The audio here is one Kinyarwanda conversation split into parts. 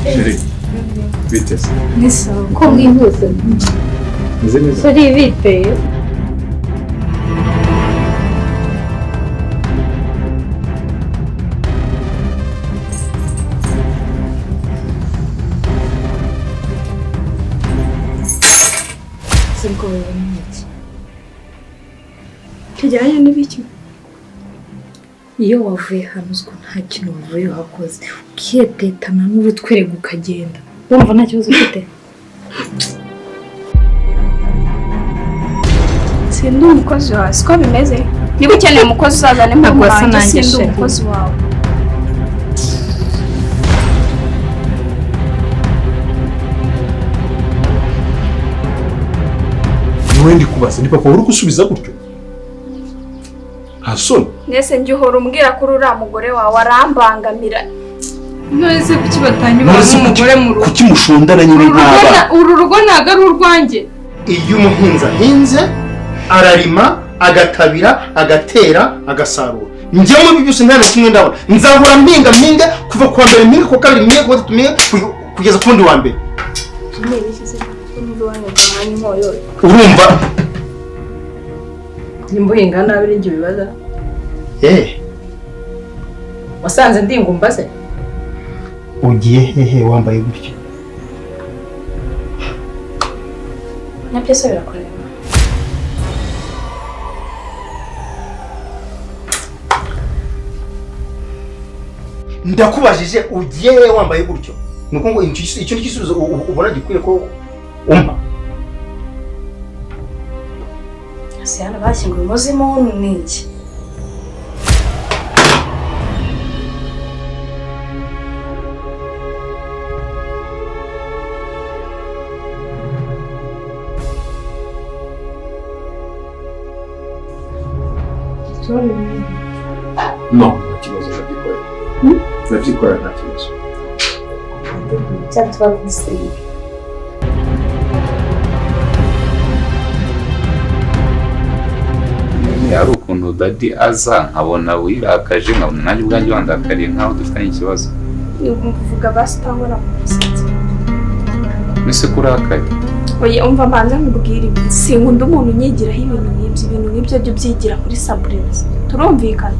Chérie, bite? Ni sawa ko mwihuse. Meze neza. Chérie, bite? Sibwo bibona iki? Kijyanye n'ibiki? Iyo wavuye hano uziko nta kintu wavuye uhakoze, ukiyetetana n'urutwerega ukagenda, wumva nta kibazo ufite? Sindi umukozi wawe, siko bimeze? Niba ukeneye umukozi uzazane mu Ntabwo wasa wanjye, nanjye, sindi chérie. umukozi wawe. Niwe ndi kubaza, ni papa uri gusubiza gutyo? Nta soni. Nese njye uhora umbwira ko uriya mugore wawe arambangamira. None se kuki batanyura nk'umugore mu rugo? Kuki mushondana nyine nk'abana? Uru rugo ntabwo ari urwanjye. Iyo umuhinzi ahinze ararima, agatabira, agatera, agasarura. Njye muri byose nta na kimwe ndabona. Nzahora mpinga mpinga kuva kuwa mbere mpinga, kuwa kabiri mpinga, kuwa gatatu mpinga, kugeza ku wundi wa mbere. Urumva? Nimbuhinga nabi n'ibyo bibaza. Wasanze ndingumba se? Ugiye hehe wambaye gutya? Nabyo se birakureba. Ndakubajije ugiye hehe wambaye gutyo? Nuko ngo icyo ni igisubizo ubona gikwiye ko umpa. Ese hano bashyinguye umuzimu ni iki? No, nta kibazo ndabyikorera. Ndabyikorera nta kibazo. Hari ukuntu dadi aza nkabona wirakaje, nkabona nanjye ubwanjye wandakariye nkaho dufitanye ikibazo. Uvuga basi utangora mu musatsi. Mbese ko urakaye? Oya, umva mbanza nkubwire ibi. Sinkunda umuntu unyigiraho ibintu nk'ibyo, ibintu nk'ibyo jya ubyigira kuri Sabrina. Turumvikana?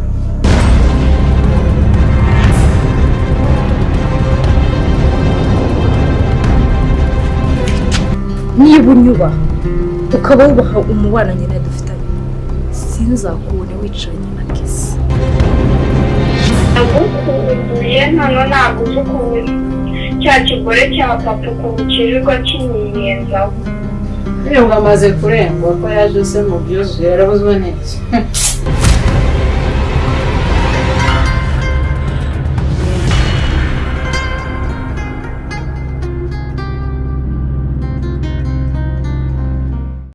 Niba unyubaha ukaba wubaha umubano nyine dufitanye, sinzakubone wicaranye na Kesi. Nagukumbuye none ntabwo uzi ukuntu cya kigore cya papa ukuntu kirirwa kinyiyenzaho. Ngo amaze kurengwa ko yaje se mu byuzuye yarabuzwe n'iki?